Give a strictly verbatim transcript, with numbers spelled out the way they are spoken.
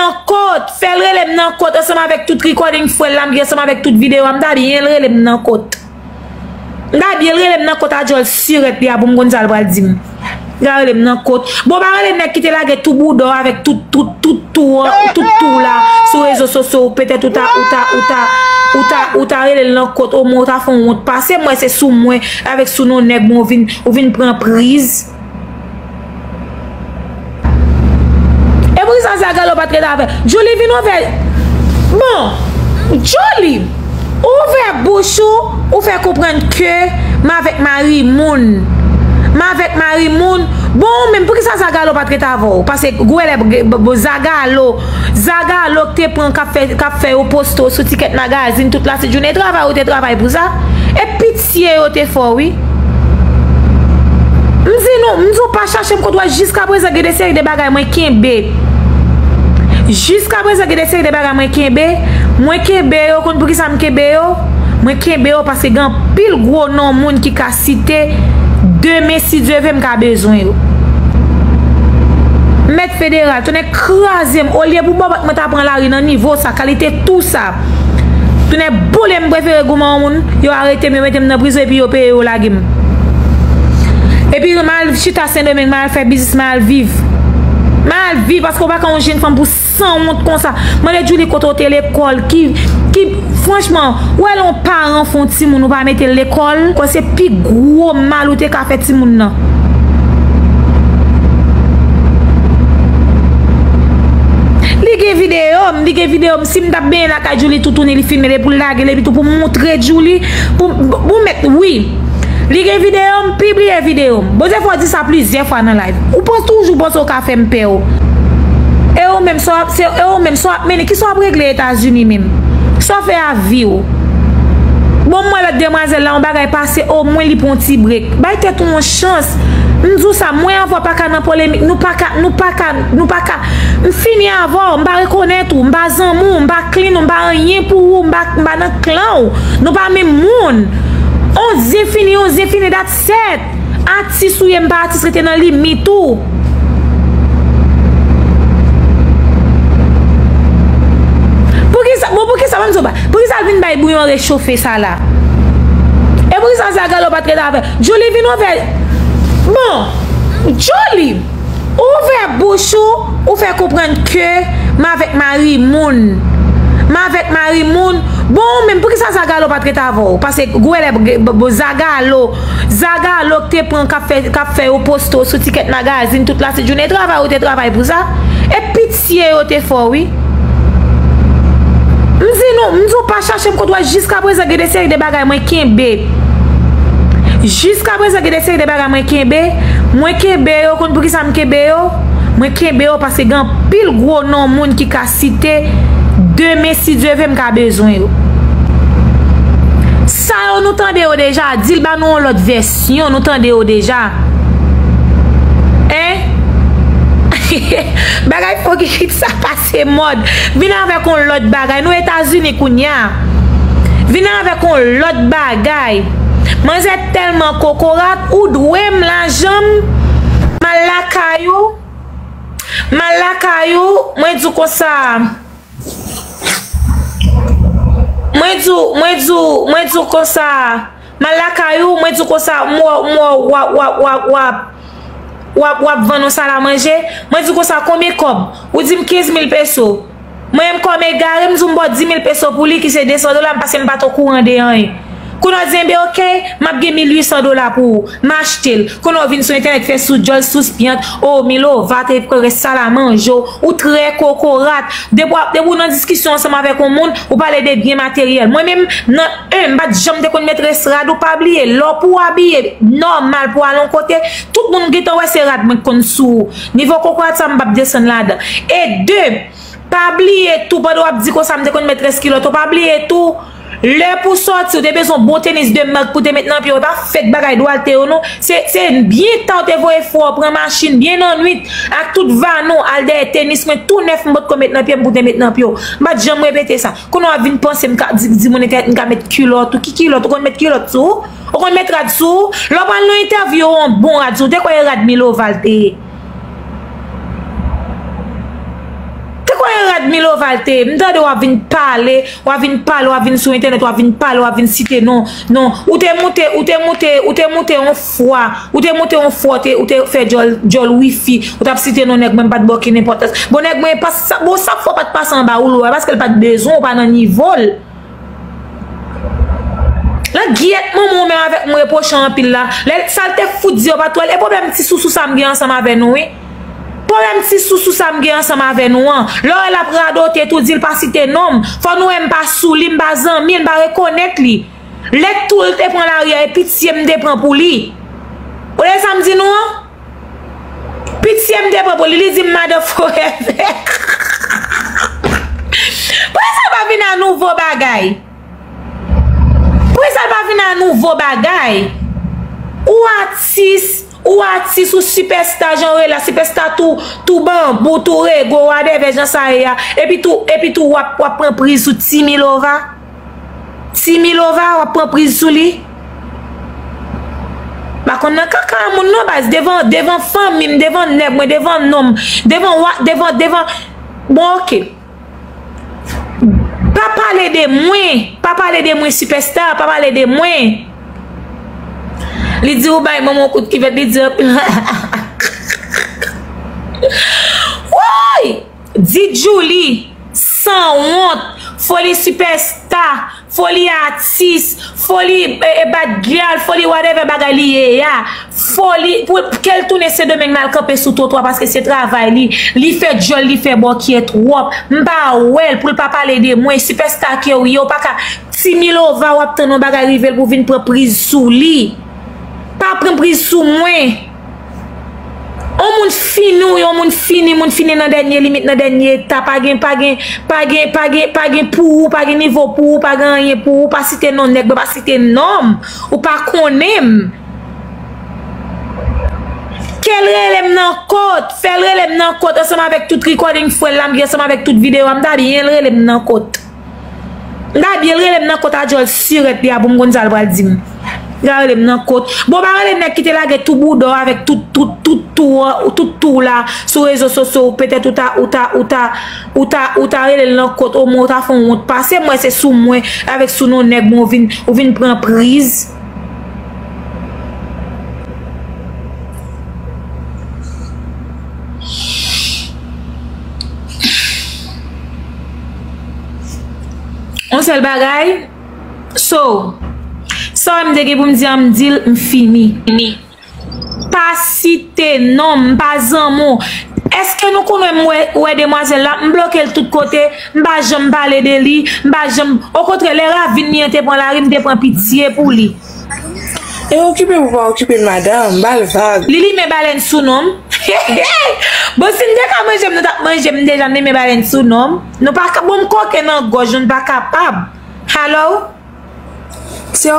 Nan kot, fè l rele m nan kot ansanm avèk tout recording fwèl la m gen ansanm avèk tout videyo a, m ta byen l rele m nan kot. M ta byen l rele m nan kot a djòl sirèt li a pou m konn sa l pral di m. Li ta rele m nan kot. Bon, pa rele nèg ki te lage tou bouda w avèk tout, tout, tout tou an, tout tou la sou rezo sosyo, petèt ou ta, ou ta, ou ta, ou ta, ou ta rele l nan kot, omwen ou ta fè yon wont pase m wè se sou mwen, avèk sou non nèg mwen ou vin, ou vin pran priz. E poukisa Zagalo pa t ret avè Djouly vin ouvè? Bon, Djouly, ouvè bouch ou, ou fè konprann ke m avèk mari moun. M avèk mari moun. Bon, ou menm, poukisa Zagalo pa t ret avè w? Paske gwèlè, Zagalo, Zagalo k te pran k ap fè, k ap fè yo poste w sou Ticket Magazine tout la, se jounen travay ou te travay pou sa. E pitye yo te fè w, wi. M di nou, m di w pa chache m kot wè jiska prezan gen de seri de bagay mwen kenbe. Jiska prezan gen de seri de bagay mwen kenbe. Mwen kenbe yo, konn poukisa m kenbe yo? Mwen kenbe yo paske gen anpil gwo non moun ki ka site demen si Dye ve m ka bezwen yo. Mèt Federal, tonnè kraze m, olye pou bòbòt mwen ta pran lari nan nivo sa, kalite tou sa. Tonnè boule m prefere goumen yon moun, yo arete m, yo mete m nan prizon epi yo peye yo lage m. Epi m al chita Sendomeng, m al fè biznis, m al viv. M al viv paske w pa ka yon jenn fanm pou sanwont konsa. Mande Djouly kote w te lekòl, ki, ki, franchman, ou wè lè yon paran fè yon timoun, ou pa mete l lekòl, kwè se pi gwo mal ou te ka fè timoun nan. Li gen videyo m, li gen videyo m. Si m t ap benyen lakay Djouly toutouni, li filme l epi pou l lage l epi tou pou moutre Djouly, pou, pou mèt, wi. Li gen videyo m, pibliye videyo m. Bondye fè w di sa plizyè fwa nan live. Ou panse toujou panse w ka fè m pè w. E ou menm, sa w ap, se, e ou menm, sa w ap mennen, kisa w ap regle Etazini menm? Sa w fè a vi w? Bon, m wè lòt demwazèl la, yon bagay pase, omwen li pran yon ti brek. Bay tèt ou yon chans. M di w sa, mwen avè w pa ka nan polemik, nou pa ka, nou pa ka, nou pa ka. M fini avè w, m pa rekonèt ou, m pa zanmi w, m pa clean ou, m pa anyen pou ou, m pa, m pa nan klan ou. Nou pa menm moun. On zen fini, on zen fini, that's it. Atis ou ye, m pa atis, rete nan limit ou. Poukisa, bon, poukisa, ban m di w ba, poukisa l vin bay bouyon rechofe sa la? E poukisa Zagalo pa t ret avè Djouly vin ouvè? Bon, Djouly, ouvè bouch ou, ou fè konprann ke m avèk mari moun. M avèk mari moun. Bon, ou menm, poukisa Zagalo pa t ret avè w? Paske gwèlè, Zagalo, Zagalo k te pran k ap fè, k ap fè yo poste w sou Ticket Magazine tout la, se jounen travay ou te travay pou sa. E pitye yo te fè w, wi. M di nou, m di w pa chache m kot wè jiska prezan gen de seri de bagay mwen kenbe. Jiska prezan gen de seri de bagay mwen kenbe. Mwen kenbe yo, konn poukisa m kenbe yo? Mwen kenbe yo paske gen anpil gwo non moun ki ka site demen si Dye ve m ka bezwen yo. Sa yo nou tande yo deja, di l ba nou yon lòt vèsyon, nou tande yo deja. Hein? Bagay fo kikit sa pase mòd. Vin avèk yon lòt bagay. Nou Etazini kounya. Vin avèk yon lòt bagay. Manzè tèlman kokorat, ou dwe m lajan m. M al lakay ou. M al lakay ou, mwen di w konsa. Mwen di w, mwen di w, mwen di w konsa. M al lakay ou, mwen di w konsa, m wè, m wè w ap, w ap, w ap, w ap, w ap, w ap vann yon salamanje. Mwen di w konsa, konbyen kòb? Ou di m kenz mil peso. Mwen menm kòm egare, m di w m ba w dis mil peso pou li, ki se de san dola, m paske m pa t okouran de anyen. Kounye a w di, enben, oke, m ap gen mil uit san dola pou ou. M achte l. Kounye a w vin sou entènèt fè sou djòl, sou spyant, o, Milova te pran rès salamanje w, ou trè kokorat. Depi w ap, depi w nan diskisyon ansanm avèk yon moun, ou pale de byen materyèl. Mwen menm, nan en, m pa t janm te konn met rès rad, ou pa bliye, lè w pou w abiye nòmal pou w al yon kote, tout moun gentan wè se rad mwen k konn sou ou. Nivo kokorat sa, m p ap desann ladan. E de, pa bliye tou, pandan w ap di konsa, m te konn met rès kilòt, ou pa bliye tou, lè pou sòti, ou te bezwen bon tenis de mak pou te met nan pye w, e pa fèk bagay dwalte yo non. Se, se byen ta w te voye frè w pran machin, byen nan nwit, ak tout vanou, al dèyè tenis mwen tou nèf m potko met nan pye m pou te met nan pye w. M pa t janm repete sa. Kounye a w ap vin panse m ka di, di moun entènèt m ka met kilòt ou. Ki kilòt? Ou konn met kilòt sou ou? Ou konn met rad sou ou? Lè w pral nan entèvyou, yon bon rad sou ou. Te kwè e rad Milova l te ye? Te kwè e rad Milova l te ye. M tande w ap vin pale, w ap vin pale, w ap vin sou entènèt, w ap vin pale, w ap vin site non, non. Ou te moute, ou te moute, ou te moute yon fwa, ou te moute yon fwa, ou te, ou te fè djòl, djòl wifi, ou t ap site non nèg mwen, m pa t ba w okenn enpòtans. Bon, nèg mwen, pa sa, bon, sa fwa pa t pase anba woulo a, paske l pa t bezwen w, pa nan nivo l. Langyèt manman w menm avèk m reproche anpil la. Lè sa l te fout di yo pa twèl. E pwoblèm ti sousou sa m gen ansanm avè nou, wi. Pwoblèm ti sousou sa m gen ansanm avè nou an. Lè w wè l ap radote tou, di l pa site non m. Fò nou wè m pa sou li, m pa zanmi l, m pa rekonèt li. Lè tou l te pran lari a, e pitye m te pran pou li. Ou tande sa m di nou an? Pitye m te pran pou li, li di m madan forever. Poukisa l pa vin a nouvo bagay? Poukisa l pa vin a nouvo bagay? Ou atis, ou atis, ou sipèsta, jan w rele a, sipèsta tou, tou banbou, tou rego, whatever, jan sa ye a. Epi tou, epi tou, w ap, w ap pran priz sou Ti Milova. Ti Milova, w ap pran priz sou li. Pa konn nan kaka a moun non, baz, devan, devan fanmi m, devan nèg mwen, devan nonm, devan wa, devan, devan, bon, oke. Pa pale de mwen, pa pale de mwen, sipèsta, pa pale de mwen. Li di ou bay manman w kout kivèt, li di anpil. Woy! Di Djouly, sanwont, foli sipèsta, foli atis, foli, e, e, bad gyal, foli whatever bagay li ye a. Foli, pou ke l tounen Sendomeng, l al kanpe sou twotwa paske se travay li. Li fè djòl, li fè bòkyè twòp. M pa wè l pou l pa pale de mwen. Sipèsta ke w ye, w pa ka. Ti Milova, w ap tann yon bagay rive l pou vin pran priz sou li. Pa pran priz sou mwen. On moun fini, wi, on moun fini, moun fini nan dènye limit, nan dènye eta. Pa gen, pa gen, pa gen, pa gen, pa gen pou ou, pa gen nivo pou ou, pa gen anyen pou ou, pa site non nèg, pa site non m, ou pa konnen m. Ke l rele m nan kot, fè l rele m nan kot, ansanm avèk tout recording frè l la, m gen ansanm avèk tout videyo a, m ta byen l rele m nan kot. M ta byen rele m nan kot a djòl sirèt li a pou m konn sa l pral di m. Li ta rele m nan kot. Bon, pa rele nèg ki te lage tou bouda w avèk tout, tout, tout tou, tout tou w la sou rezo sosyo, petèt ou ta, ou ta, ou ta, ou ta, ou ta rele l nan kot, omwen ou ta fè yon wont pase m, wè se sou mwen, avèk sou non nèg mwen ou vin, ou vin pran priz. Yon sèl bagay, so, sa m te gen pou m di an, m di l, m fini. Pa site non m, m pa zanmi w. Èske nou konnen m wè, wè demwazèl la? M bloke l tout kote, m pa janm pale de li, m pa janm, okontrè, lè ravin li an te pran lari, m te pran pitye pou li. E okipe pou pa okipe madanm, ba l vag. Li limen balèn sou non m. Bon, si n te ka manje m, nou t ap manje m deja, n limen balèn sou non m. Nou pa ka, bon, m koke nan gòj nou, n pa kapab. Hello? Se